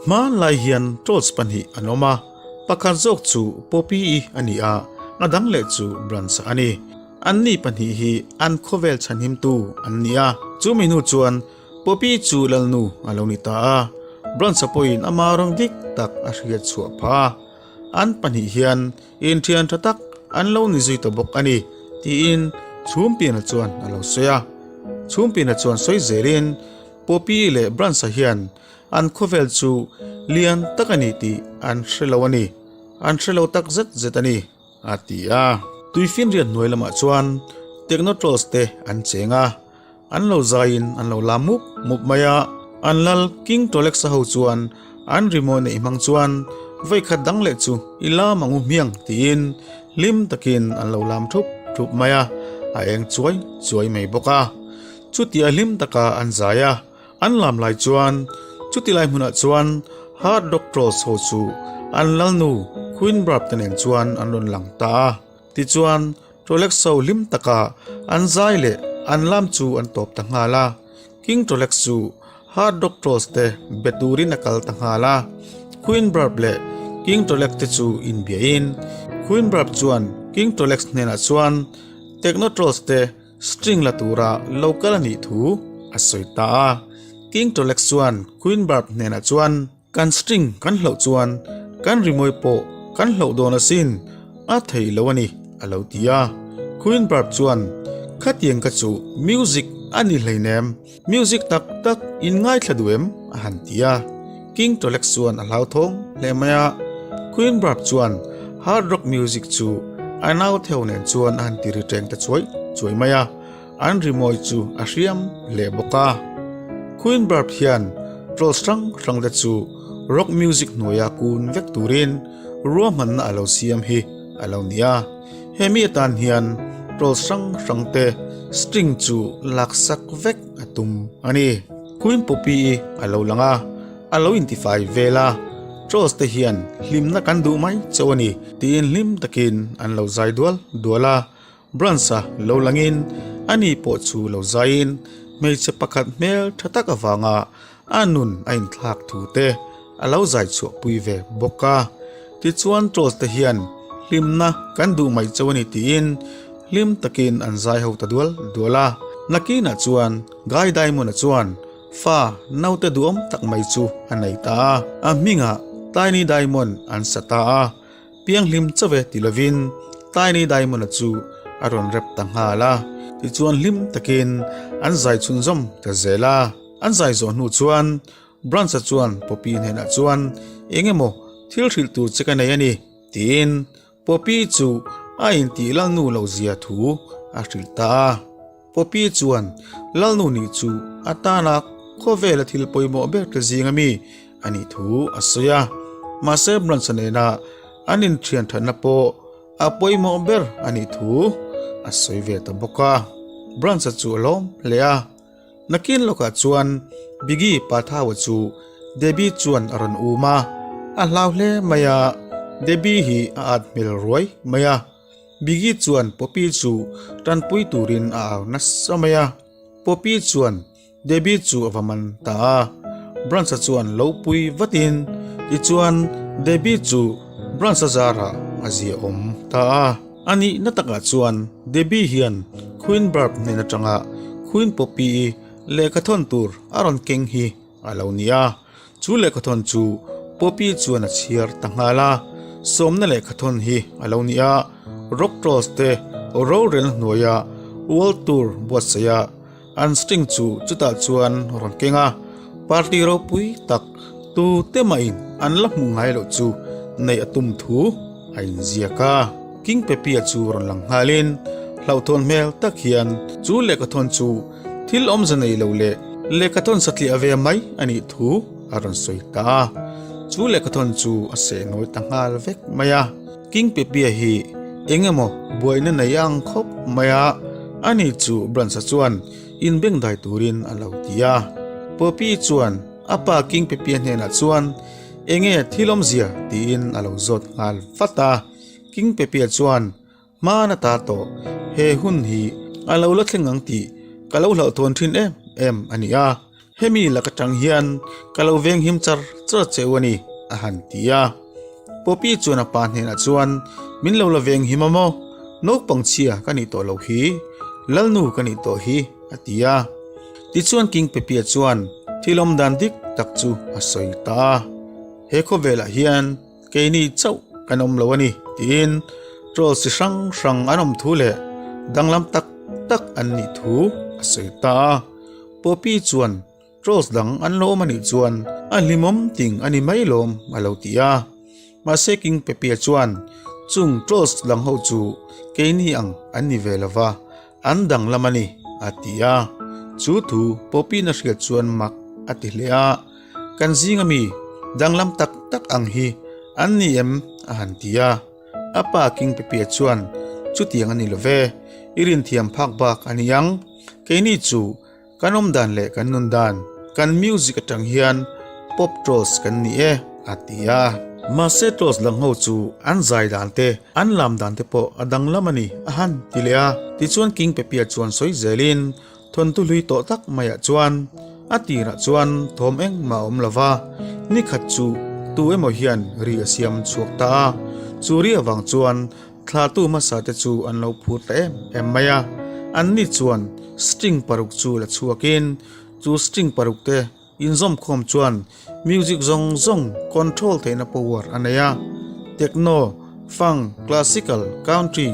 Hmanlai hian trolls pahnih an awm a, pakhat zawk chu Poppy-i a ni a, a dang leh chu Branch a ni. Anni pahnih hi an khawvel chhanhimtu an ni a, chumi hnu chuan Poppy chu Lalnu a lo ni ta a, Branch-a pawhin ama rawng dik tak a hriat chhuah phah a. An pahnih hian inthian tha tak an lo ni zui ta bawk a ni, tiin Chhumpiana chuan a lo sawi a. Chhumpiana chuan sawi zelin Poppy leh Branch-a hian An khawvel chu lian tak a ni tih an hre lo a ni, an hre lo tak zet zet a ni, a ti a. Tuifinriat hnuai lamah chuan Technotrolls te an cheng a, an lo zaiin an lo lam mup mup mai a. An lal King Tolexa ho chuan an rimawi neih hmang chuan vawikhat dang leh chu i lam ang u hmiang tiin hlim takin an lo lam thup thup mai a, a eng chuai chuai mai bawk a. Chutia hlim taka an zai a. An lam lai chuan chuti lai hmunah chuan Hard Rock Trolls ho chu an lalnu Queen Barb te nen chuan an rawn lang ta a. Tichuan Trolex ho hlim taka an zai leh an lam chu an tawp ta nghal a. King Trolex chu Hard Rock Trolls te be turin a kal ta nghal a. Queen Barb leh King Trolex te chu inbiahin Queen Barb chuan King Trolex hnenah chuan Techno Trolls te String la tura lo kal a nih thu a sawi ta a. King Tolex chuan Queen Barb hnenah chuan, Kan string kan hloh chuan kan rimawi pawh kan hloh dawn asin, a thei lo a ni, a lo ti a. Queen Barb chuan, Khatiang ka chu music a ni hleinem, music tak tak in ngaithla duh em? a han ti a. King Tolex chuan a hlauthawng hle mai a. Queen Barb chuan hard rock music chu a nau theu nen chuan a han ti ri teng ta chuai chuai mai a, an rimawi chu a hriam hle bawk a. Queen Barb hian trolls hrang hrang te chu rock music hnuaia kun vek turin ruahmanna a lo siam hi a lo ni a. Hemi atan hian trolls hrang hrang te string chu laksak vek a tum a ni. Queen Poppy-i a lo lang a, a lo intifai vel a, Trolls te hian hlimna kan duh mai chauh a ni tiin hlim takin an lo zai dual dual a. Branch-a lo langin ani pawh chu lo zaiin hmeichhe pakhat hmel tha tak avanga a nun a inthlak thu te a lo zai chhuahpui ve bawk a. Tichuan Trolls te hian hlimna kan duh mai chauh a ni tiin hlim takin an zai ho ta dual dual a. Nakinah chuan Guy Diamond-a chuan fa naute duhawm tak mai chu a nei ta a, a hmingah Tiny Diamond an sa ta a, pianghlim chauh e ti lovin Tiny Diamond-a chu a rawn rep ta nghal a, tichuan hlim takin an zai chhunzawm ta zel a. An zai zawh hnu chuan Branch-a chuan Poppy hnenah chuan eng emaw thil hrilh tur che ka nei a ni tiin Poppy chu a intih lalnu lo zia thu a hrilh ta a. Poppy chuan lalnu nih chu a tana khawvela thil pawimawh ber te zinga mi a nih thu a sawi a. Mahse Branch-a nena an inthian thatna pawh a pawimawh ber a nih thu a sawi ve ta bawk a. Branch-a chu a lawm hle a. Nakin lawkah chuan Biggie Pathaua chu Debbie chuan a rawn um a, a hlau hle mai a, Debbie hi a at hmel ruai mai a. Biggie chuan Poppy chu tanpui turin a au nasa mai a, Poppy chuan Debbie chu a va man ta a. Branch-a chuan lo pui vatin tichuan Debbie chu Branch-a zarah a ziaawm ta a. A nihna takah chuan Debbie hian Queen Barb hnen atanga Queen Poppy-i lehkhathawn tur a rawn keng hi a lo ni a. Chu lehkhathawn chu Poppy chuan a chhiar ta nghal a, sawmna lehkhathawn hi a lo ni a, Rock Trolls te rorelna hnuaia World Tour buatsaih a an string chu chutah chuan rawn keng a, party ropui tak tu te mahin an la hmuh ngai loh chu neih a tum thu a inziak a. King Peppy-a chu rawn lang nghalin hlauhthawn hmel tak hian chu lehkhathawn chu thil awmze nei lo leh lehkhathawn satliah ve mai a nih thu a rawn sawi ta a. Chu lehkhathawn chu a sehnawi ta nghal vek mai a. King Peppy-a hi eng emaw buaina nei ang khawp mai a, ani chu Branch-a chuan inbengdai turin a lo ti a. Poppy chuan a pa King Peppy-a hnenah chuan enge thil awmzia tiin a lo zawt nghal vat a. King Peppy-a chuan Hmana ta tawh, he hun hi a lo la thleng ang tih ka lo hlauhthawn thin em em a ni a. Hemi lak atang hian ka lo venghim char char che u a ni, a han ti a. Poppy chuan a pa hnenah chuan, Min lo la venghim a maw? Naupang chhia ka nih tawh loh hi, Lalnu ka nih tawh hi, a ti a. Tichuan King Peppy-a chuan thil awm dan dik tak chu a sawi ta a. He khawvelah hian keini chauh kan awm lo a ni, tiin troll chi hrang hrang an awm thu leh danglam tak tak an nih thu a sawi ta a. Poppy chuan trolls dang an lo awm a nih chuan a hlimawm ting a ni mai lawm a lo ti a. Mahse King Peppy-a chuan chung trolls dang ho chu keini ang an ni ve lova, an danglam a ni a ti a. Chu thu Poppy-in a hriat chuan mak a ti hle a. Kan zinga mi danglam tak tak ang hi an ni em? a han ti a. A pa King Pepia chuan, Chutiang a ni lo ve, i rinthiam phak bak a ni ang. Keini chu kan awm dan leh kan nun dan, kan music atang hian pop trolls kan ni e, a ti a. Mahse trolls dang ho chu an zai dan te, an lam dan te pawh a danglam a ni, a han ti leh a. Tichuan King Pepia chuan sawi zelin Thawntu hlui tawh tak maiah chuan a tirah chuan thawm engmah a awm lo va, ni khat chu tu emaw hian ri a siam chhuak ta a, chu ri avang chuan thlatu hmasa te chu an lo phur ta em em mai a, anni chuan string paruk chu la chhuakin chu string paruk te inzawm khawm chuan music zawng zawng control theihna power a nei a, techno, funk, classical, country,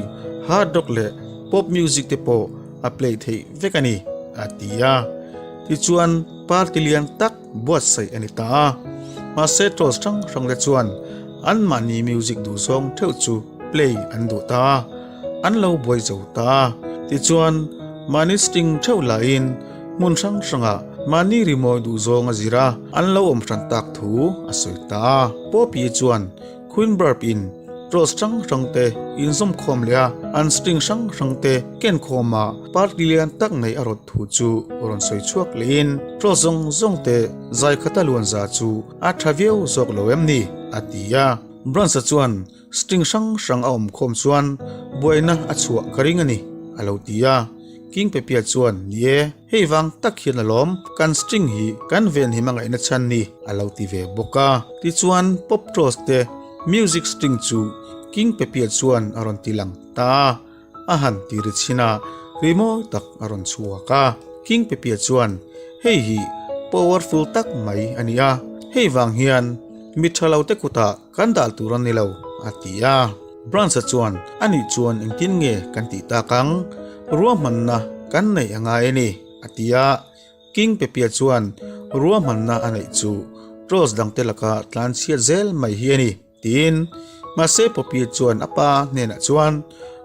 hard rock leh pop music te pawh a play theih vek a ni, a ti a. Tichuan party lian tak buatsaih a ni ta a, mahse trolls hrang hrang te chuan anmahni music duhzawng theuh chu play an duh ta a, an lo buai zo ta a. Tichuan mahni string theuh lahin Hmun hrang hrangah mahni rimawi duhzawng a zir a, an lo awm hran tak thu a sawi ta a. Poppy chuan Queen Burp in trolls hrang hrang te inzawm khawm leh a, an string hrang hrang te ken khawm a party lian tak nei a rawt thu chu rawn sawi chhuak lehin trolls zawng zawng te zai khata luan za chu a tha viau zawk lo em ni? a ti a. Bronze-a chuan String hrang hrang a awm khawm chuan buaina a chhuah ka ring a ni, a lo ti a. King Pepia chuan, Ni e, hei vang tak hian alawm, kan string hi kan venhim a ngaihna chhan ni, a lo ti ve bawk a. Tichuan Pop Trolls te music string chu King Pepia chuan a rawn ti lang ta a. A han ti ri chhin a, ri mawi tak a rawn chhuak a. King Pepia chuan, Hei hi powerful tak mai a ni a, hei vang hian mi tha lo te kutah kan dal tur a ni lo, a ti a. Branch-a chuan, Anih chuan engtin nge kan tih tak ang? Ruahmanna kan neih a ngai a ni, a ti a. King Pepia chuan ruahmanna a neih chu trolls dangte laka tlanchhiat zel mai hi a ni. Tiin, mahse Poppy chuan a pa hnenah chuan,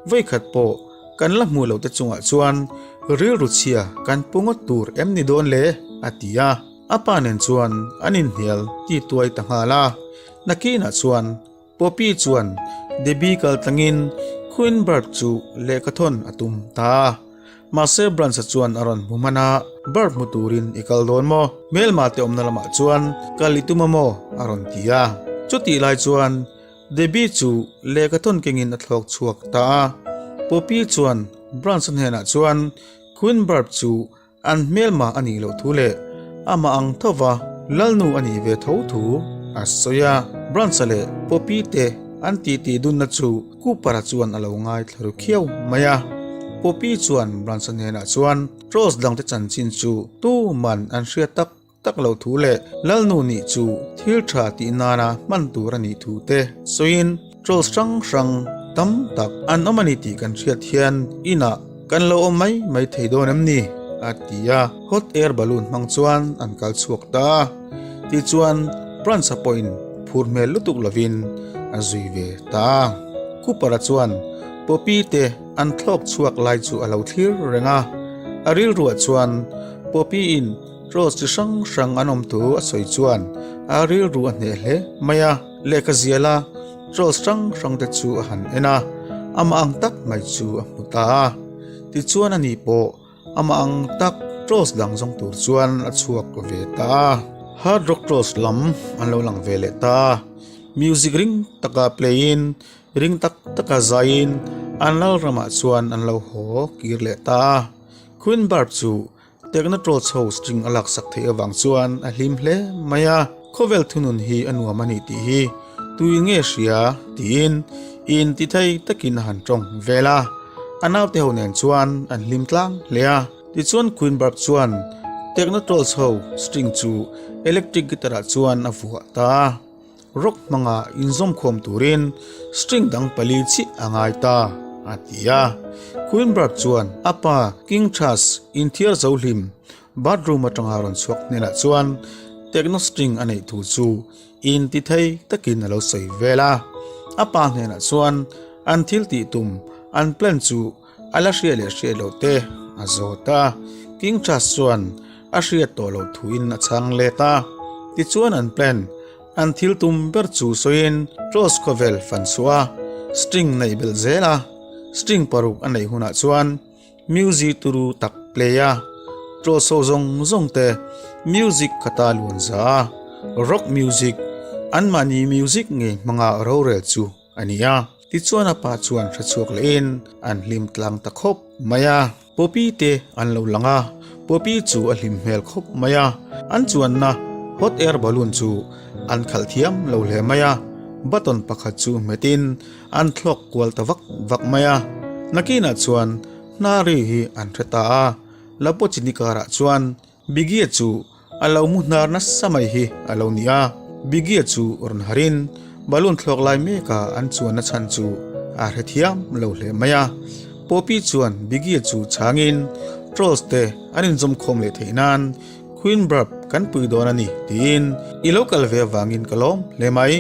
Vawikhat pawh kan la hmuh loh te chungah chuan rilru chhia kan pu ngawt tur em ni dawn le? a ti a. A pa nen chuan an inhnial ti tuai ta nghal a. Nakinah chuan Poppy chuan Debbie kal tlangin Queen Bird chu lehkhathawn a tum ta a. Mahse Branch-a chuan a rawn hmu hman a, Barb hmu turin i kal dawn maw? Hmelma te awmna lamah chuan kal i tum a maw? a rawn ti a. Chutih lai chuan Debbie chu lehkha thawn kengin a thlawk chhuak ta a. Poppy chuan Branch-a hnenah chuan Queen Barb chu an hmelma a nih loh thu leh amah ang thova Lalnu a nih ve tho thu a sawi a. Branch-a leh Poppy te an titi dunna chu Cooper-a chuan a lo ngaithla ru khiau mai a. Poppy chuan Branch-a hnenah chuan Trolls dangte chanchin chu tuman an hriat tak tak loh thu leh Lalnu nih chu thil tha tih nana hman tur a nih thu te sawiin Trolls hrang hrang tam tak an awm a ni tih kan hriat hian inah kan lo awm mai mai thei dawn em ni? a ti a. Hot air balloon hmang chuan an kal chhuak ta a. Tichuan Branch-a pawhin phur hmel lutuk lovin a zui ve ta a. Cooper-a chuan Poppy te an thlawk chhuak lai chu a lo thlir reng a. A rilruah chuan Poppy-in rose chi hrang hrang an awm thu a sawi chuan a rilru a hneh hle mai a. Lehkha ziala rose hrang hrang te chu a han en a, amah ang tak mai chu a hmu ta a. Tichuan ani pawh Amah ang tak Trolls dang zawng tur chuan a chhuak ve ta a. Hard rock Trolls lam an lo lang ve leh ta a. Music ring taka play in, ring tak taka zaiin an lal ramah chuan an lo haw kir leh ta a. Queen Barb chu. Techno Trolls ho string a laksak theih avang chuan a hlim hle mai a, khawvel thunun hi a nuam a ni tih hi tui nge hria tiin in ti thei takin a han tawng vel a. A naute ho nen chuan an hlim tlang hle a. Tichuan Queen Barb chuan Techno Trolls ho string chu electric guitar ah chuan a vuah ta a. Rock hmanga inzawmkhawm turin string dang pali chiah a ngai ta, a ti a. Queen Barb chuan a pa King Charles inthiar zo hlim bathroom atanga rawn chhuak hnenah chuan techno string a neih thu chu intithei takin a lo sawi vel a. A pa hnenah chuan an thil tih tum an plan chu A la hria leh hriat loh te a zawt a, King Charles chuan a hriat tawh loh thuin a chhang let a. Tichuan an plan, an thil tum ber chu sawiin Trolls khawvel fan chhuah a, string neih belh zel a, string paruk a neih hunah chuan music turu tak play a, Trolls ho zawng zawng te music khata luan za a, rock music, anmahni music ngei hmanga rorel chu a ni a. Tichuan a pa chuan hre chhuak lehin an hlim tlang ta khawp mai a. Poppy te an lo lang a, Poppy chu a hlim hmel khawp mai a. An chuanna hot air balloon chu an khalh thiam lo hle mai a, button pakhat chu hmetin an thlawk kual ta vak vak mai a. Nakinah chuan hnari hi an hre ta a, Lapochini karah chuan Biggie chu A lo mu hnar nasa mai hi a lo ni a, Biggie chu rawn harin balloon thlawk lai meka an chuanna chhan chu a hrethiam lo hle mai a. Poppy chuan Biggie chu chhangin Trolls te an inzawmkhawm leh theih nan Queen Burp kan pui dawn a ni tiin i lo kal ve avangin ka lawm hle mai,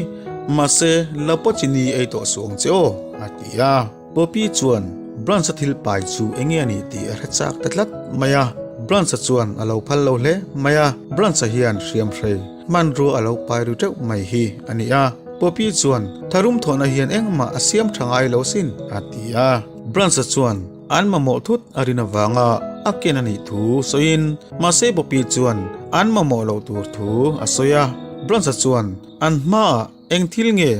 mahse lo pawchini ei tawh suh ang che aw a ti a. Poppy chuan Brunch-a thil pai chu eng nge a nih tih a hre chak ta tlat mai a. Brunch-a chuan a lo phal lo hle mai a, Brunch-a hian hriamhrei hmanrua a lo pai ru teuh mai hi a ni a. Poppy chuan, Tharum thawhna hian engmah a siam tha ngai lo sin, a ti a. Brunch-a chuan an mamawh thut a rin avanga a ken a nih thu sawiin, mahse Poppy chuan an mamawh loh tur thu a sawi a. Brunch-a chuan an hmaah eng thil nge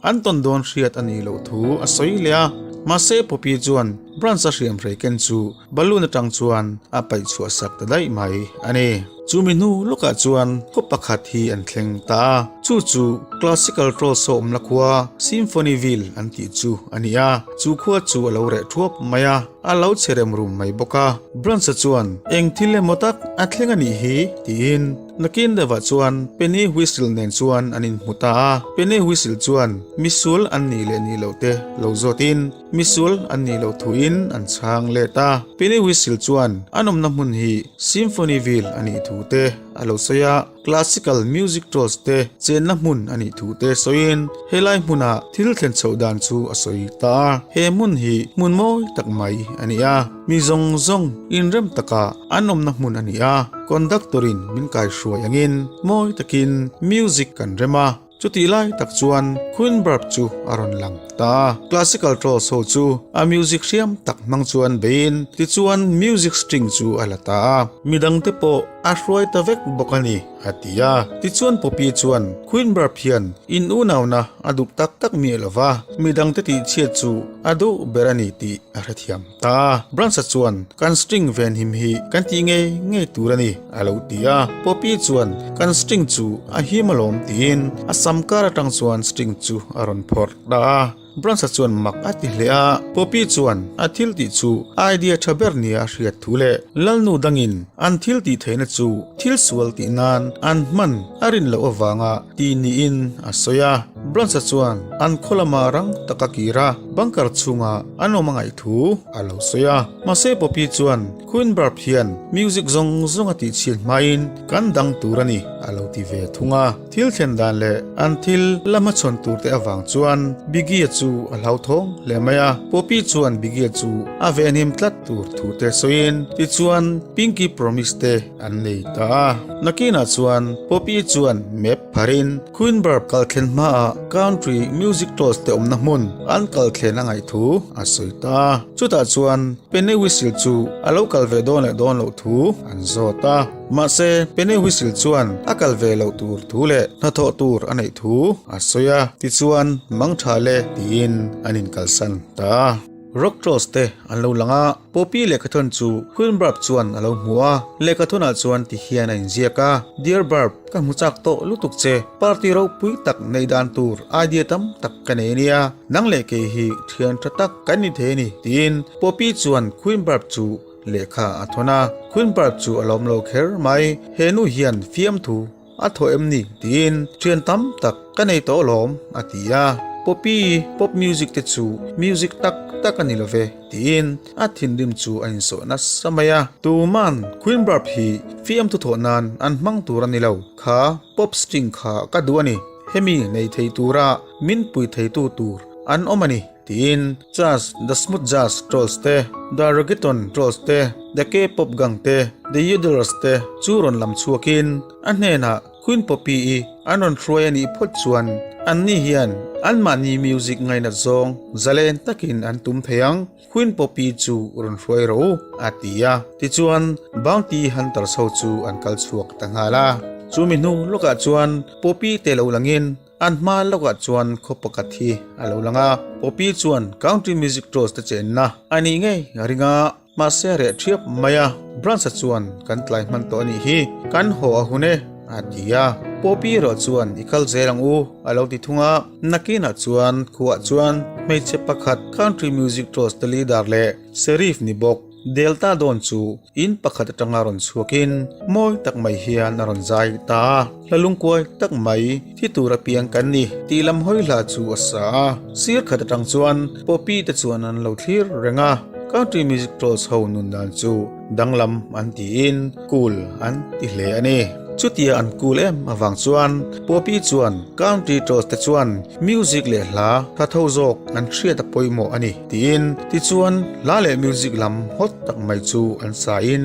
An tawn dawn hriat a nih loh thu a sawi leh a, mahse Poppy chuan Branch-a hriamhrei ken chu balloon atang chuan a paih chhuah sak ta daih mai a ni. Chumi hnu lawkah chuan khaw pakhat hi an thleng ta a, chu chu Classical Trolls ho awmna khua Symphonyville an tih chu a ni a, chu khua chu a lo reh thuap mai a, a lo che rem rum mai bawk a. Branch-a chuan eng thil emaw tak a thleng a nih hi tiin Nakin deuhah chuan Penny Whistle nen chuan an inhmu ta a, Penny Whistle chuan misual an nih leh nih loh te lo zawtin misual an nih loh thuin an chhang let a. Penny Whistle chuan an awmna hmun hi Symphonyville a nih thu te a lo sawi a, classical music trolls te chenna hmun a nih thu te sawiin helai hmuna thil thlen chhoh dan chu a sawi ta a. He hmun hi hmun mawi tak mai a ni a. Mi zawng zawng inrem taka an awmna hmun a ni a, conductor in min kaihruai angin mawi takin music kan rem a, chutih lai tak chuan Queen Barb chu a rawn lang ta a, classical trolls ho chu a music hriam tak hmang chuan beiin tichuan music string chu a la ta a, midangte pawh a hruai ta vek bawk a ni a ti a, tichuan Poppy chuan Queen Barb hian in unauna a duh tak tak miah lova, midangte tihchhiat chu a duh ber a ni tih a hrethiam. Ta, Branch-a chuan kan string venhim hi kan tih ngei ngei tur a ni, a lo ti a. Poppy chuan kan string chu a him alawm tiin a sam kar atang chuan string chu a rawn phawrh ta a. Branch-a chuan mak a ti hle a. Poppy chuan a thil tih chu idea tha ber nia a hriat thu leh Lalnu dangin an thil tih theihna chu thil sual tih nan an hman a rin loh avanga ti niin a sawi a. Branch-a chuan an khaw lama rang taka kir a, bunker chhunga an awm a ngaih thu a lo sawi a. Mahse Poppy chuan Queen Barb hian music zawng zawng a tihchhiat hmain kan dang tur a ni a lo ti ve thung a. Thil thlen dan leh an thil la hmachhawn tur te avang chuan Biggie chu a hlauthawng hle mai a. Poppy chuan Biggie chu a venhim tlat tur thu te sawiin tichuan Pinky Promise te an nei ta a. Nakinah chuan Poppy chuan map pharin Queen Barb kal thlen hmaah country music trolls te awmna hmun an kal thlen a ngaih thu a sawi ta a. Chutah chuan Penny Whistle chu a lo kal ve dawn leh dawn loh thu an zawt a. Mahse, Penny Whistle chuan a kal ve loh tur thu leh hnathawh tur a neih thu a sawi a. Tichuan, Mangtha le tiin an inkalsan ta a. Rock Trolls te an lo lang a, Poppy lehkhathawn chu Queen Barb chuan a lo hmu a, lehkhathawnah chuan ti hian a inziak a, Dear Barb, ka hmu chak tawh lutuk che, party ropui tak neih dan tur idea tam tak ka nei ania, nang leh kei hi thian tha tak kan ni thei a ni, tiin Poppy chuan Queen Barb chu lehkha a thawn a, Queen Barb chu a lawm lo kher mai, he nu hian fiamthu A thaw em ni? tiin thian tam tak ka nei tawh alawm, a ti a. Poppy, pop music te chu music tak tak a ni lo ve, tiin a thinrim chu a insawh nasa mai a. Tuman Queen Barb hi fiamthu thawh nan an hmang tur a ni lo, kha pop string kha ka duh a ni, hemi nei thei tura min pui theitu tur an awm a ni. Tiin Jazz, The Smooth Jazz Trolls te, The Reggaeton Trolls te, The K-pop Gang te, The Yodelers te chu rawn lam chhuakin a hnenah Queen Poppy-i an rawn hruai a nih phawt chuan anni hian anmahni music ngainat zawng zalen takin an tum thei ang, Queen Poppy chu rawn hruai rawh u, a ti a. Tichuan Bounty Hunters ho chu an kal chhuak ta nghal a. Chumi hnu lawkah chuan Poppy te lo langin An hma lawkah chuan khaw pakhat hi a lo lang a, Poppy chuan Country Music Trolls te chenna a nih ngei a ring a, mahse a reh thiap mai a, Branch-a chuan kan tlai hman tawh a nih hi, kan haw a hun e, a ti a. Poppy erawh chuan i kal zel ang u, a lo ti thung a, nakinah chuan khuaah chuan hmeichhe pakhat Country Music Trolls te leader leh Sheriff ni bawk, Delta dawn chu in pakhat atanga rawn chhuakin mawi tak mai hian a rawn zai ta a, hla lungkuai tak mai thi tur apiang kan ni tih lam hawi hla chu a sa a, sir khat atang chuan Poppy te chuan an lo thlir reng a, Country Music Trolls ho nun dan chu danglam an tiin cool an ti hle a ni. Chutia an cool em avang chuan Poppy chuan Country Trolls te chuan music leh hla tha tho zawk an hriat a pawimawh a ni. Tiin, tichuan hla leh music lam hawt tak mai chu an sa in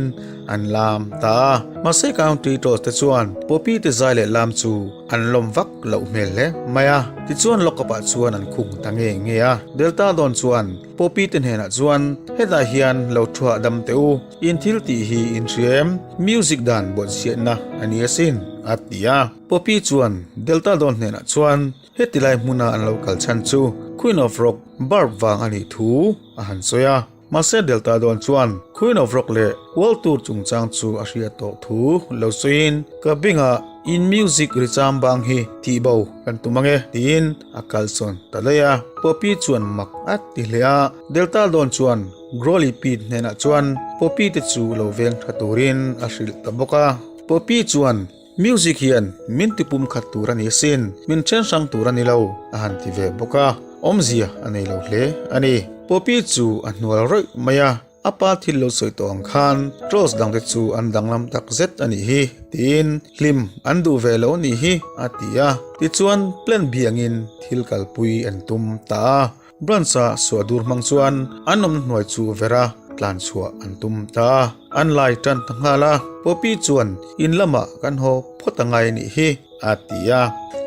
an lam ta a. Mahse County Toss te chuan Poppy te zai leh lam chu an lawm vak loh hmel hle mai a. Tichuan lockup ah chuan an khung ta nge nge a. Delta Dawn chuan Poppy te hnenah chuan hetah hian lo thuah dam teh u, in thil tih hi in hria em? Music dan buatchhiatna a ni asin, a ti a. Poppy chuan Delta Dawn hnenah chuan Heti lai hmuna an lo kal chhan chu Queen of Rock Barb vang a nih thu a han sawi a. Mahse Delta dawn chuan Queen of Rock leh World Tour chungchang chu a hriat tawh thu lo sawiin ka bengah in music ri cham bang hi tih bo kan tum ange tiin a kalsawn ta daih a. Poppy chuan mak a ti hle a, Delta dawn chuan Growly Pete hnenah chuan Poppy te chu lo veng tha turin a hrilh ta bawk a. Poppy chuan Music hian min ti pum khat tur a ni asin, min then hrang tur a ni lo, a han ti ve bawk a, awmzia a nei lo hle a ni. Poppy chu a hnual rawih mai a, a pa thil lo sawi tawh ang khan Trolls dangte chu an danglam tak zet a nih hi, tiin hlim an duh ve lo a nih hi, a ti a. Tichuan plan biangin thil kalpui an tum ta a. Branch-a suah dur hmang chuan an awmna hnuai chu vera tlan chhuah an tum ta a, an lai tan ta nghal a. Poppy chuan in lamah kan haw phawt a ngai anih hi a ti a.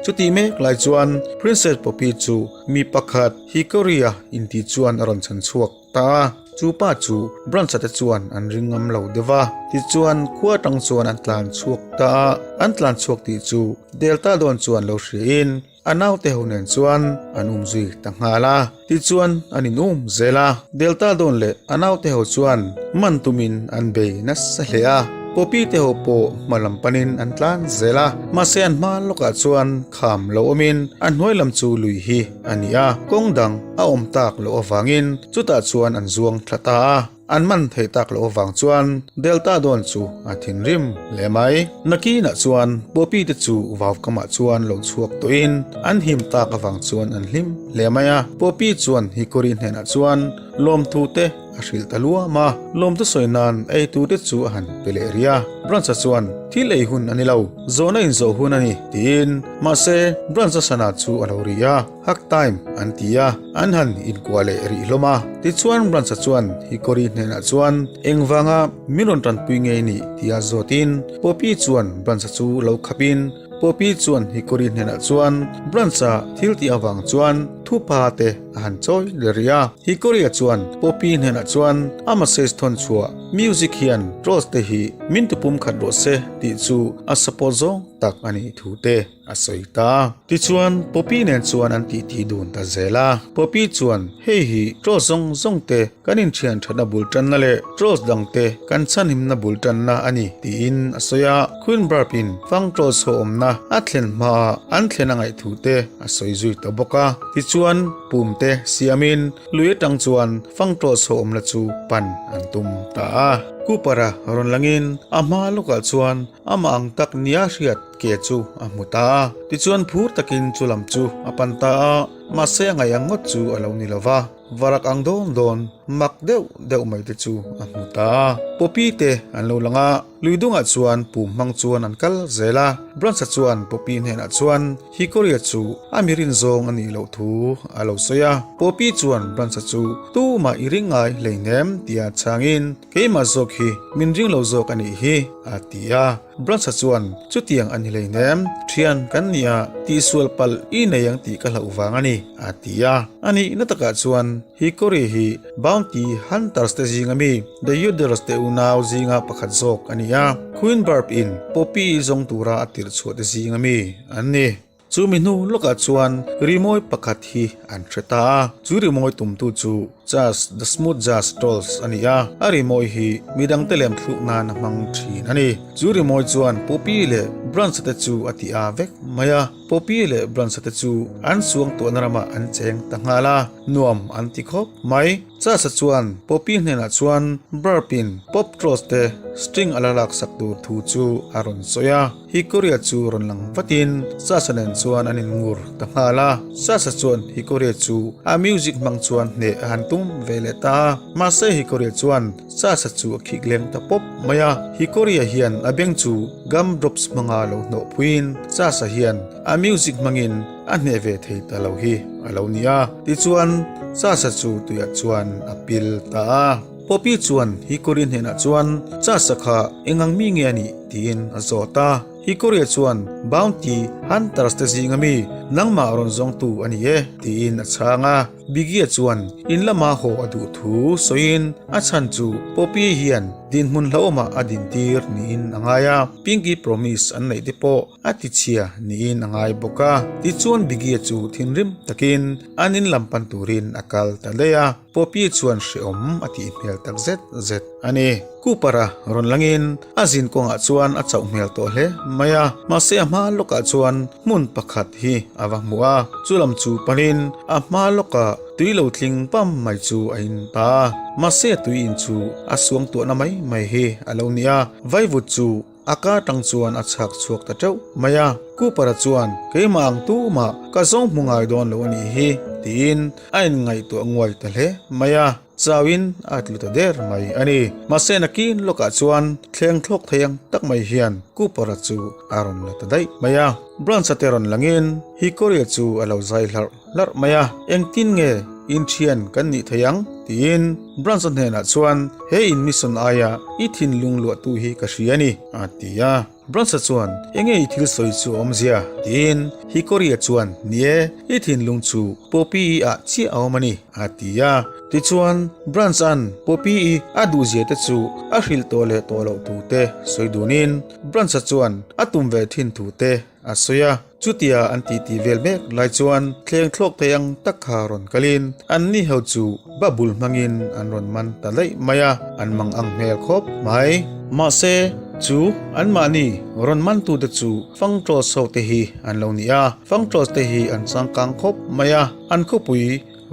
Chutih mek lai chuan Princess Poppy chu mi pakhat Hickory-a inti chuan a rawn chhan chhuak ta a. Chu pa chu Branch-a te chuan an ring ngam lo deuh va, tichuan khua atang chuan an tlan chhuak ta a. An tlan chhuak tih chu Delta dawn chuan lo hriain A naute ho nen chuan an um zui ta nghal a, tichuan an in um zel a. Delta dawn leh a naute ho chuan man tumin an bei nasa hle a, Poppy te ho pawh hma lam panin an tlan zel a, mahse an hma lawkah chuan kham lo awmin a hnuai lam chu lui hi a ni a, kawng dang a awm tak loh avangin chutah chuan an zuang thla ta a. An man theih tak loh avang chuan Delta dawn chu a thinrim hle mai. Nakinah chuan Poppy te chu vau kamah chuan lo chhuak tawhin an him tak avang chuan an hlim hle mai a. Poppy chuan Hickory hnenah chuan lawmthu te a hrilh ta luam a, lawmthu sawi nan eitu te chu a han pe leh rih a. Branch-a chuan thil ei hun a ni lo, zawhna inzawh hun a ni tiin mahse Branch-a sana chu a lo ri a. Hug time an ti a, an han inkuah leh rih hlawm a. Tichuan Branch-a chuan Hickory hnenah chuan engvanga min rawn tanpui ngei ni tia zawtin Poppy chuan Branch-a chu lo khapin Poppy chuan Hickory hnenah chuan Branch-a thil tih avang chuan. Thupa te a han chawi leh rih a. Hickory-a chuan Poppy hnenah chuan a message thawn chhuah music hian Trolls te hi min ti pum khat rawh se tih chu a support zawng tak a nih thu te a sawi ta. Tichuan Poppy nen chuan an titi dun ta zel a. Poppy chuan hei hi Trolls zawng zawng te kan inthian thatna bul tanna leh Trolls dang te kan chhanhimna bul tanna a ni tiin a sawi a. Queen Barb-in Fang Trolls ho awmna a thlen hmaah an thlen a ngaih thu te a sawi zui ta bawk a. Tichuan, pum te siamin lui atang chuan Fang Trolls ho awmna chu pan an tum ta a. Cooper-a rawn langin a hma lawkah chuan amah ang tak nia hriat ke chu a hmu ta a. Tichuan phur takin chu lam chu a pan ta a, mahse a ngaih ang ngawt chu a lo ni lo va. Varak ang dawn dawn mak deuh deuh mai te chu a hmu ta a. Poppy te an lo lang a, lui dungah chuan pum hmang chuan an kal zel a. Bronsa chuan Poppy hnenah chuan Hickory-a chu a mi rin zawng a nih loh thu a lo sawi a. Poppy chuan Bronsa chu tumah i ring ngai hleinem tia chhangin keimah zawk hi min ring lo zawk a nih hi a ti a. Bronsa chuan, Chutiang a ni hleinem, thian kan ni a, tihsual palh i nei ang tih ka hlauh vang a ni, a ti a. A nihna takah chuan Hickory hi Bounty Hunters te zinga mi The Yodelers te unau zinga pakhat zawk a ni a, Queen Barb in Poppy zawng tura a tirh chhuah te zinga mi an ni. Chu mi hnu lawkah chuan rimawi pakhat hi an hre ta a, chu rimawi tumtu chu Jazz The Smooth Jazz Trolls a ni a, a rimawi hi midangte lem thluk nan a hmang thin a ni. Chu rimawi chuan Poppy leh Brunch-a te chu a ti a vek mai a, Poppy leh Brunch-a te chu an suangtuahna ramah an cheng ta nghal a, nuam an ti khawp mai. Jazz-a chuan Poppy hnenah chuan Burp-in Pop Trolls te string a la laksak tur thu chu a rawn sawi a. Hickory-a chu rawn lang vatin Sasha nen chuan an inngur ta nghal a. Sasha chuan Hickory-a chu a music hmang chuan hneh a han tum ve leh ta a. Mahse Hickory-a chuan Sasha chu a khik leng ta pawp mai a. Hickory-a hian a beng chu gum drops hmanga lo hnawh phuiin Sasha hian a music hmangin a hneh ve thei ta lo hi a lo ni a. Tichuan Sasha chu tuiah chuan a pil ta a. Poppy chuan Hickory hnenah chuan Chasa kha eng ang mi nge a nih tiin a zawt a. Hickory chuan Bounty Hunters te zinga mi nangmah rawn zawngtu a ni e tiin a chhang a. Biggie chuan in lama haw a duh thu sawiin a chhan chu Poppy hian dinhmun hlauhawmah a dintir niin a ngai a, Pinky Promise an neih te pawh a tichhia niin a ngai bawk a. Tichuan Biggie chu thinrim takin an in lam pan turin a kal ta daih a. Poppy chuan hreawm a tih hmel tak zet zet a ni. Cooper-a rawn langin a zin kawngah chuan a chauh hmel tawh hle mai a, mahse a hma lawkah chuan hmun pakhat hi a va hmu a, chu lam chu panin a hma lawkah tui lo tling pam mai chu a in ta a, mahse tui in chu a suangtuahna mai mai hi a lo ni a, vaivut chu A ka tang chuan a chhak chhuak ta teuh mai a, Cooper-a chuan, Keimah ang tumah ka zawng hmu ngai dawn lo a nih hi, tiin a inngaihtuah nguai ta hle mai a, chauin a tlu ta der mai a ni. Mahse nakin lawkah chuan thleng thlawk thei ang tak mai hian Cooper-a chu a rawn la ta daih mai a. Branch-a te rawn langin Hickory-a chu a lo zai hlarh hlarh mai a, Engtin nge inthian kan nih thei ang? tiin Branch-a hnenah chuan, He in mission aia i thinlung luahtu hi ka hria a ni, a ti a. Branch-a chuan, Enge i thil sawi chu a awmzia? tiin Hickory-a chuan, Ni e, i thinlung chu Poppy-i ah chiah a awm a ni, a ti a. Tichuan, Branch-a'n Poppy-i a duhzia te chu a hrilh tawh leh tawh loh thu te sawi dunin, Branch-a chuan a tum ve thin thu te a sawi a. Chutia an titi vel mek lai chuan thleng thlawk thei ang tak kha rawn kalin an ni ho chu babul hmangin an rawn man ta daih mai a, an mang ang hmel khawp mai. Mahse, chu anmahni rawn mantute chu Fangtraws ho te hi an lo ni a, Fangtraws te hi an changkang khawp mai a, an khawpui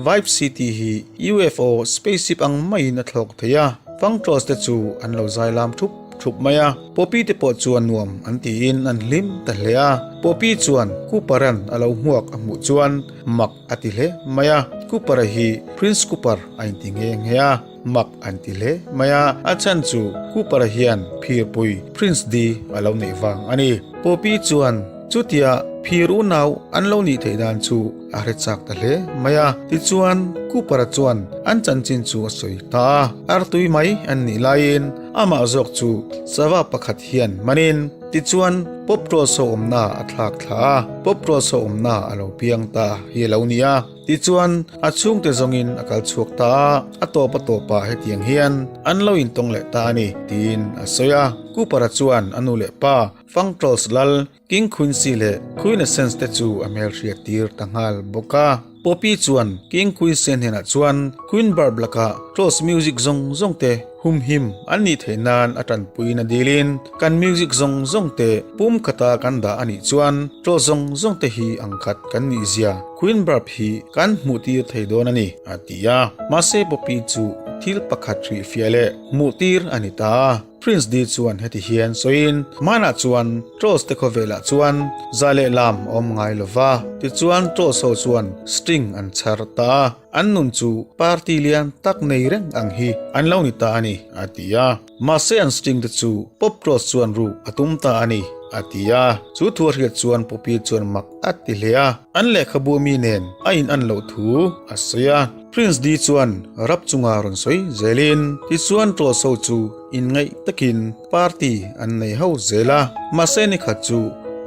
Vibe City hi UFO spaceship ang maiin a thlawk thei a, Fangtraws te chu an lo zai lam thup thup mai a. Poppy te pawh chuan nuam an tiin an hlim ta hle a. Poppy chuan Cooper-a'n a lo hmuak a hmuh chuan mak a ti hle mai a. Cooper-a hi Prince Cooper a inti nghe nghe a, mak an ti hle mai a. A chhan chu Cooper-a hian phirpui Prince Dee a lo neih vang a ni. Poppy chuan chutia phir unau an lo nih theih dan chu a hre chak ta hle mai a. Tichuan Cooper-a chuan an chanchin chu a sawi ta a. Artui mai an nih laiin amah zawk chu sava pakhat hian manin. Tichuan, Pop Trolls ho awmna a thlak thla a, Pop Trolls ho awmna a lo piang ta hi a lo ni a. Tichuan, a chhungte zawngin a kal chhuak ta a, a tawp a tawpah hetiang hian an lo intawng leh ta a ni, tiin a sawi a. Cooper-a chuan a nu leh pa, Fang Trolls lal, King Quincy leh Queen Essence te chu a hmelhriat tir ta nghal bawk a. Poppy chuan King Quincy hnenah chuan Queen Barb lakah Trolls music zawng zawng te humhim an nih theih nan a tanpuiin a dilin kan music zawng zawng te pum khata kan dah a nih chuan Trolls zawng zawng te hi ang khat kan nih zia Queen Barb hi kan hmuh tir thei dawn a ni a ti a. Mahse Poppy chu thil pakhat hrihfiah leh hmuh tir a ni ta a. Prince Dee chuan heti hian sawiin, Hmanah chuan Trolls te khawvelah chuan za leh lam a awm ngai lo va, tichuan Trolls ho chuan string an chhar ta a, an nun chu party lian tak nei reng ang hi an lo ni ta a ni, a ti a. Mahse an string te chu Pop Trolls chuan ruk a tum ta a ni, a ti a. Chu thu a hriat chuan Poppy chuan mak a ti hle a, an lehkhabu mi nen a in an loh thu a sawi a. Prince Dee chuan rap chunga rawn sawi zelin, tichuan Trolls ho chu inngaih takin party an nei ho zel a, mahse nikhat chu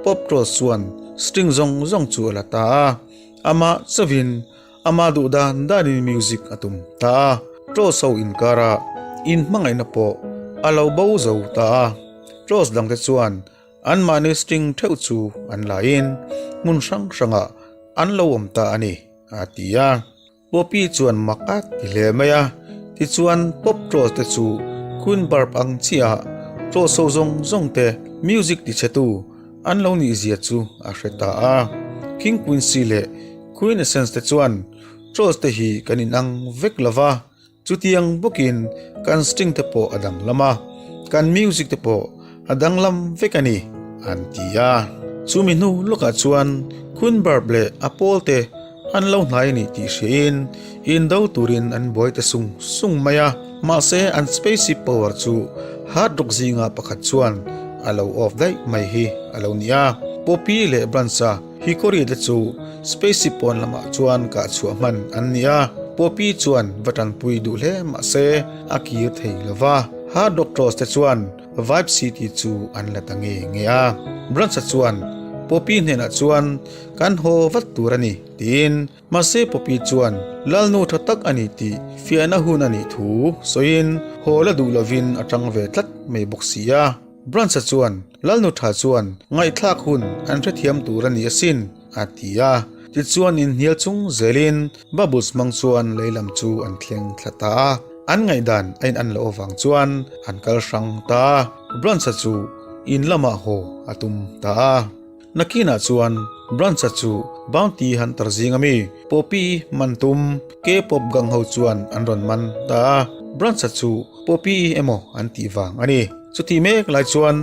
Pop Trolls chuan string zawng zawng chu a la ta a, amah chauhin ama duh dan danin music a tum ta a, Trolls ho inkara inhmangaihna pawh a lo bo zo ta a, Trolls dangte chuan anmahni string theuh chu an lain hmun hrang hrangah an lo awm ta a ni. A ti a. Poppy chuan mak a ti hle mai a. Tichuan Pop Trolls te chu Queen Barb ang chiah Trolls ho zawng zawng te music ti chhe tu an lo nih zia chu a hre ta a. King Quincy leh Queen Essence te chuan Trolls te hi kan inang vek lo va, Chutiang bawkin kan string te pawh a danglam a, kan music te pawh a danglam vek a ni, an ti a. Chumi hnu lawkah chuan Queen Barb leh a pawl te an lo hnai a ni tih hriain indo turin an buai ta sung sung mai a. Mahse an spaceship power chu hard rock zinga pakhat chuan a lo off daih mai hi a lo ni a. Poppy leh Branch-a Hickory te chu spaceship pawn lamah chuan kah chhuah hman an ni a, Poppy chuan va tanpui duh hle mah se a kir thei lo va. Hard Rock Trolls te chuan Vibe City chu an la ta nge nge a. Branch-a chuan Poppy hnenah chuan kan haw vat tur a ni tiin mahse Poppy chuan Lalnu tha tak a ni tih fiahna hun a nih thu sawiin haw la duh lovin a tang ve tlat mai bawk si a. Branch-a chuan Lalnu tha chuan ngaihthlak hun an hrethiam tur a ni asin, a ti a. Tichuan inhnial chung zelin Bubbles hmang chuan lei lam chu an thleng thla ta a. An ngaihdan a in an loh avang chuan an kal hrang ta a. Branch-a chu in lamah haw a tum ta a. Nakinah chuan Branch-a chu Bounty Hunter zinga mi Poppy man tum K-pop gang ho chuan an rawn man ta a. Branch-a chu Poppy emaw an tih vang a ni. Chuti mek lai chuan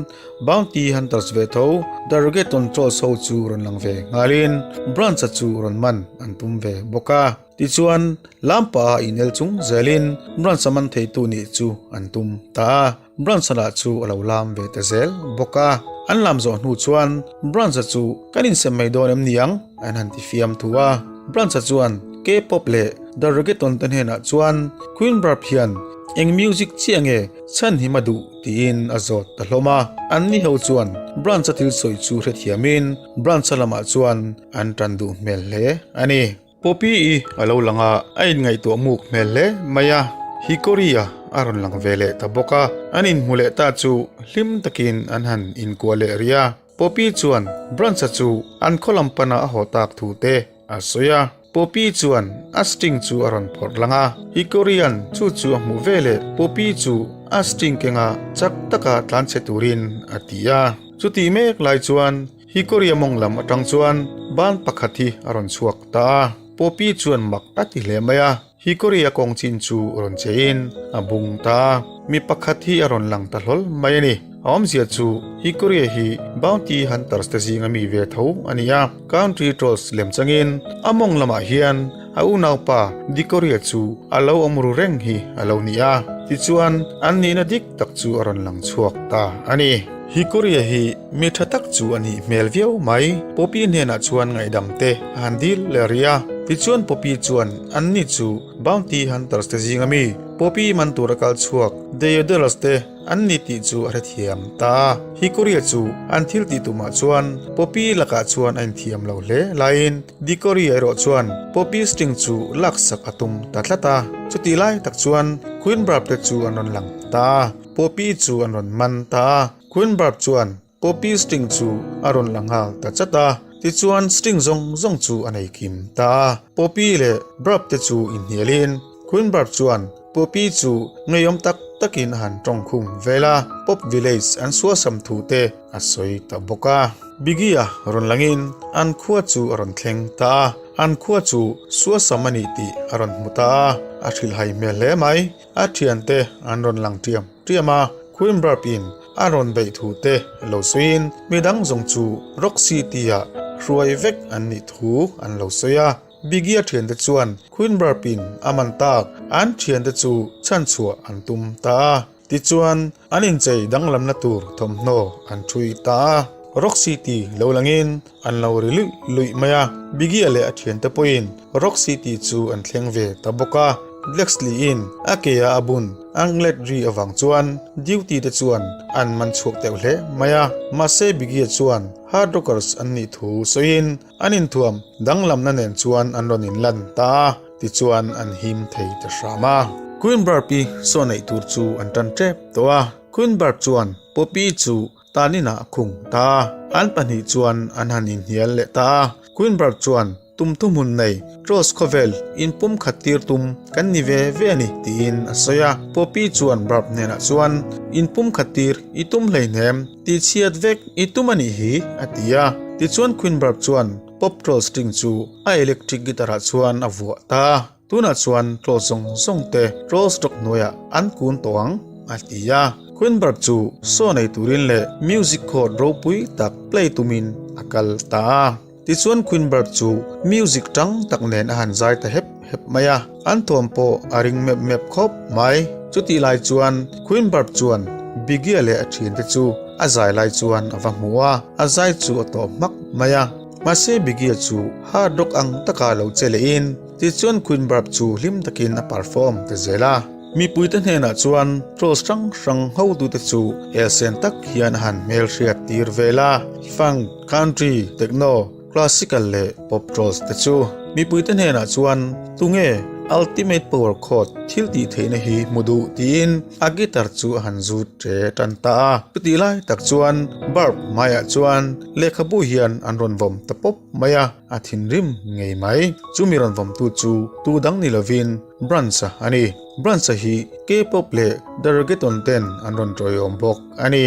Bounty Hunters ve tho The Reggaeton Trolls ho chu rawn lang ve nghalin Branch-a chu rawn man an tum ve bawk a. Tichuan lampa a inel chung zelin Branch-a man theitu nih chu an tum ta a. Branch-a lah chu a lo lam ve ta zel bawk a. An lam zawh hnu chuan Branch-a chu kan insem mai dawn em niang an han ti fiam thu a. Branch-a chuan K-pop leh The Reggaeton te hnenah chuan Queen Barb hian eng music chiah nge chhan him a duh tiin a zawt ta hlawm a. Anni ho chuan Branch-a thil sawi chu hrethiamin Branch-a lamah chuan an tan duh hmel hle a ni. Poppy-i a lo lang a, a inngaihtuah muk hmel hle mai a. Hickory-a a rawn lang ve leh ta bawk a. An inhmu leh ta chu hlim takin an han inkuah leh rih a. Poppy chuan Branch-a chu an khaw lam pana a haw tak thu te a sawi a. Poppy chuan a string chu a rawn phawrh lang a. Hickory-a'n chu chu a hmuh ve leh Poppy chu a string kenga chak taka tlanchhe turin a ti a. Chutih mek lai chuan Hickory-a mawng lam atang chuan ban pakhat hi a rawn chhuak ta a. Poppy chuan mak a ti hle mai a. Hickory-a kawng chin chu rawn che in a bung ta a. Mi pakhat hi a rawn lang ta hlawl mai a ni. A awmzia chu Hickory-a hi Bounty Hunters te zinga mi ve tho a ni a. Country Trolls lem changin a mawng lamah hian a unaupa Dickory-a chu a lo awm ru reng hi a lo ni a. Tichuan an nihna dik tak chu a rawn lang chhuak ta a ni. Hickory-a hi Mi tha tak chu a nih hmel viau mai. Poppy hnenah chuan ngaihdam te a han dil leh rih a. Tichuan Poppy chuan anni chu Bounty Hunters te zinga mi. Poppy man tura kal chhuak Deioderos te an ni tih chu a hrethiam ta a. Hickory-a chu an thil tih tumah chuan Poppy lakah chuan a inthiam lo hle laiin Dickory-a erawh chuan Poppy string chu laksak a tum ta tlat a. Chutih lai tak chuan Queen Barb te chu an rawn lang ta a, Poppy chu an rawn man ta a. Queen Barb chuan Poppy string chu a rawn la nghal ta chat a, tichuan string zawng zawng chu a nei kim ta a. Poppy leh Barb te chu inhnialin Queen Barb chuan Poppy chu ngeiawm tak takin a han tawng khum vel a, Pop Village an suasam thu te a sawi ta bawk a. Biggie-a rawn langin an khua chu a rawn thleng ta a, an khua chu suasam a ni tih a rawn hmu ta a, a hrilhhai hmel hle mai. A thiante an rawn lang tiam tiam a, Queen Barb-in a rawn beih thu te lo sawiin midang zawng chu Rock City-ah hruai vek an nih thu an lo sawi a. Biggie-a thiante chuan Queen Barb-in a man tak an thiante chu chhanchhuah an tum ta a. Tichuan, an inchei danglamna tur thawmhnaw an ṭhui ta a. Rock City lo langin an lo ri luih luih mai a. Biggie-a leh a thiante pawhin Rock City chu an thleng ve ta bawk a. Blaxley-in a ke-a a bun anklet ri avang chuan duty te chuan an man chhuak deuh hle mai a. Mahse Biggie-a chuan Hard Rockers an nih thu sawiin An inthuam danglamna nen chuan an rawn inlan ta a, tichuan an him thei ta hram a. Queen Barb-i saw neih tur chu an tan tep tawh a, Queen Barb chuan Poppy chu taninah a khung ta a, an pahnih chuan an han inhnial leh ta a. Queen Barb chuan tum thuhmun nei Trolls khawvel inpum khat tir tum kan ni ve ve a ni tiin a sawi a. Poppy chuan Barb hnenah chuan inpum khat tir i tum hleihnem Tihchhiat vek i tum a nih hi, a ti a. Tichuan Queen Barb chuan Pop Troll string chu a electric guitar ah chuan a vuah ta a. Tunah chuan troll zawng zawng te troll stock hnuaiah an kun tawh ang, a ti a. Queen Barb chu show nei turin leh music chord ropui tak play tumin a kal ta a. Tichuan Queen Barb chu music tang tak nen a han zai ta hep hep mai a, an thawm pawh a ring mep mep khawp mai. Chutih lai chuan Queen Barb chuan Biggie leh a thiante chu a zai lai chuan a va hmu a, a zai chu a tawp hmak mai a. Mahse Biggie chu hard rock ang taka lo che lehin tichuan Queen Barb chu hlim takin a perform ta zel a. Mipuite hnenah chuan trolls hrang hrang hotute chu elsen tak hian a han hmelhriat tir vel a, funk, country, techno, classical leh pop trolls te chu. Mipuite hnenah chuan tunge ultimate power chord thil tih theihna hi hmu duh tiin a guitar chu a han zut ṭe tan ta a. Chutih lai tak chuan Barb hmaiah chuan lehkhabu hian an rawn vawm ta pawp mai a, a thinrim ngei mai. Chumi rawn vawmtu chu tu dang ni lovin Branch-a a ni. Branch-a hi K-pop leh The Reggaeton ten an rawn tawiawm bawk a ni.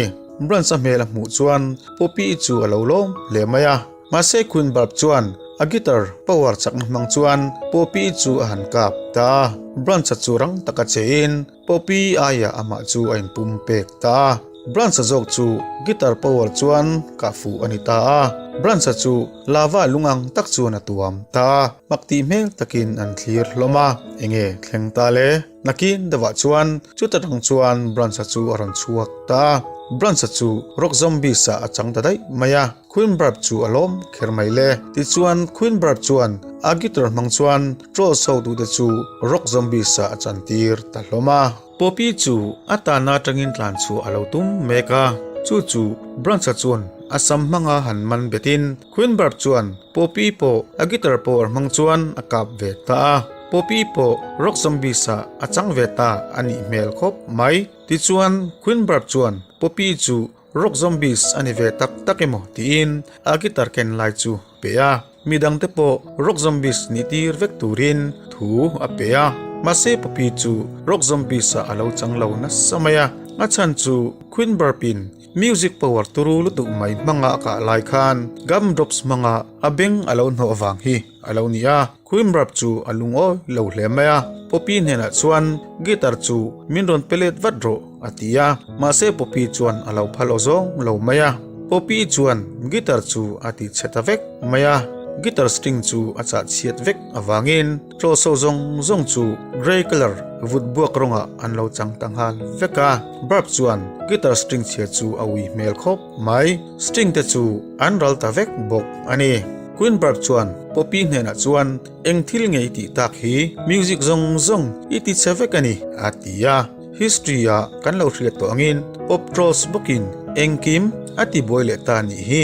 Branch-a hmel a hmuh chuan Poppy-i chu a lo lawm hle mai a. Mahse Queen Barb chuan a guitar power chakna hmang chuan Poppy-i chu a han kap ta a. Branch-a chu rang taka chein Poppy aiah amah chu a inpum pek ta a. Branch-a zawk chu guitar power chuan kah fuh a ni ta a. Branch-a chu lava lung ang tak chuan a tuam ta a. Mak tih hmel takin an thlir hlawm a, enge thleng ta le? Nakin deuhah chuan chuta tang chuan Branch-a chu a rawn chhuak ta a. Branch-a chu Rock Zombies-ah a chang ta daih mai a. Queen Barb chu a lawm kher mai le. Tichuan Queen Barb chuan a guitar hmang chuan Trolls hotute chu Rock Zombies-ah a chantir ta hlawm a. Poppy chu a tahna atangin tlan chhuah a lo tum mek a, chu chu Branch-a chuan a sam hmanga han man betin Queen Barb chuan Poppy pawh a guitar power hmang chuan a kap ve ta a. Poppy pawh Rock Zombies-ah a chang ve ta a nih hmel khawp mai. Tichuan Queen Barb chuan Poppy chu Rock Zombies a ni ve tak tak emaw tiin a guitar ken lai chu a pe a, midangte pawh Rock Zombies nih tir vek turin thu a pe a. Mahse Poppy chu Rock Zombies ah a lo chang lo nasa mai a, a chhan chu Queen Burp-in music power turu lutuk mai hmanga a kah lai khan gumdrops hmanga a beng a lo hnawh vang hi a lo ni a. Queen Burp chu a lungawi lo hle mai a, Poppy hnenah chuan guitar chu min rawn pe let vat rawh. A ti a, mahse Poppy chuan a lo phal aw zawng lo mai a. Poppy chuan guitar chu a ti chhe ta vek mai a, guitar string chu a chah chhiat vek avangin troll-so zawng zawng chu grey colour vut buak rawngah an lo chang ta nghal vek a. Barb chuan guitar string chhia chu a ui hmel khawp mai, string te chu an ral ta vek bawk a ni. Queen Barb chuan Poppy hnenah chuan eng thil nge i tih tak hi, music zawng zawng i ti chhe vek a ni, a ti a. History ah kan lo hriat tawh angin Pop Trolls bawkin engkim a ti buai leh ta nih hi,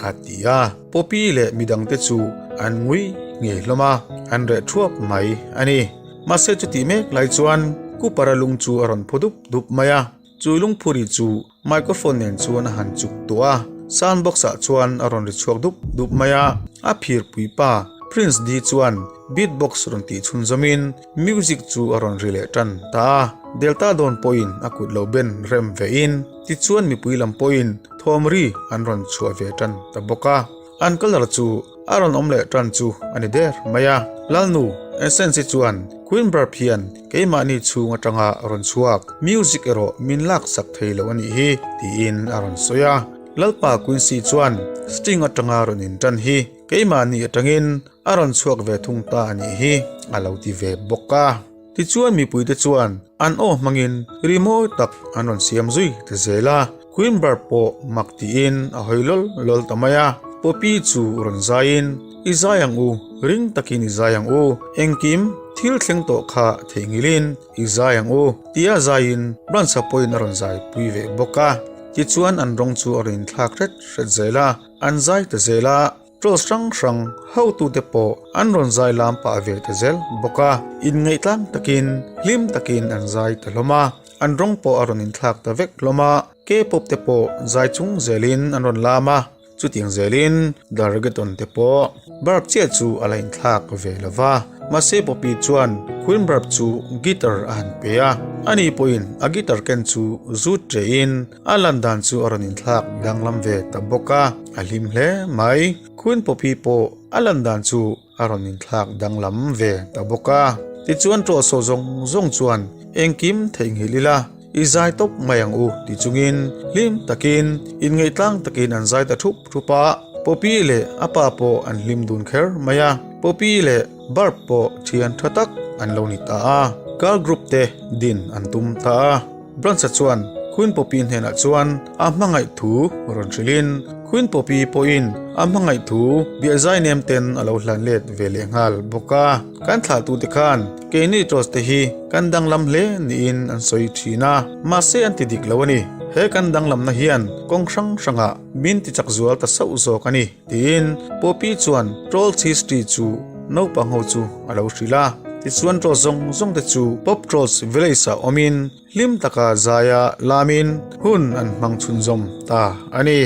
a ti a. Poppy leh midangte chu an ngui ngei hlawm a, an reh thuap mai a ni. Mahse chutih mek lai chuan Cooper-a lung chu a rawn phu dup dup mai a. Chu lungphuri chu microphone nen chuan a han chuk tuah a, sound box ah chuan a rawn ri chhuak dup dup mai a. A phirpui pa Prince D chuan beat box rawn tih chhun zawmin music chu a rawn ri leh tan ta a. Delta Dawn pawhin a kut lo ben rem vein tichuan mipui lam pawhin thawm ri an rawn chhuah ve tan ta bawk a. An colour chu a rawn awm leh tan chu a ni der mai a. Lalnu Essence-i chuan Queen Barb hian keimahni chhung atanga rawn chhuak, music erawh min laksak thei lo a nih hi, tiin a rawn sawi a. Lalpa Quincy chuan Sting atanga rawn intan hi keimahni atangin a rawn chhuak ve thung ta a nih hi, a lo ti ve bawk a. Tichuan mipuite chuan an aw hmangin ri mawi tak an rawn siam zui ta zel a, Queen Barb pawh mak tiin a hawi lawl lawl ta mai a. Poppy chu rawn zaiin, I zai ang u, ring takin i zai ang u, engkim thil thleng tawh kha theihnghilhin i zai ang u, tia zaiin Branch-a pawhin a rawn zai pui ve bawk a. Tichuan an rawng chu a rawn inthlak hret hret zel a, an zai ta zel a. Trolls hrang hrang hotute pawh an rawn zai lam pah ve ta zel bawk a, inngaih-tlang takin, hlim takin an zai ta hlawm a, an rawng pawh a rawn inthlak ta vek hlawm a, K-pop te pawh zai chung zelin an rawn lam a, chutiang zelin The Reggaeton te pawh. Barb chiah chu a la inthlak ve lo va, mahse Poppy chuan Queen Barb chu guitar a han pe a, ani pawhin a guitar ken chu zut ṭehin, A lan dan chu a rawn inthlak danglam ve ta bawk a, a hlim hle mai. Queen Poppy pawh a lan dan chu a rawn inthlak danglam ve ta bawk a. Tichuan Ṭawhsaw zawng zawng chuan engkim theihnghilh ila, i zai tawp mai ang u ti chungin hlim takin, inngaih-tlang takin an zai ta thup thup a. Poppy leh a pa pawh an hlim dun kher mai a, Poppy leh Barb pawh ṭhian ṭha tak an lo ni ta a, girl group te din an tum ta a. Bronsa chuan Queen Poppy hnenah chuan a hmangaih thu rawn hrilhin Queen Poppy pawhin a hmangaih thu biahzai nem ten a lo hlan let ve leh nghal bawk a. Kan thlahtute khan keini Trolls te hi kan danglam hle niin an sawi thin a, mahse an ti dik lo a ni. He kan danglamna hian kawng hrang hrangah min ti chak zual ta sauh zawk a ni, tiin Poppy chuan Trolls history chu naupang ho chu a lo hrilh a. Tichuan Trolls zawng zawng te chu Pop Trolls Village ah awmin, Hlim taka zaia lamin hun an hmang chhunzawm ta a ni.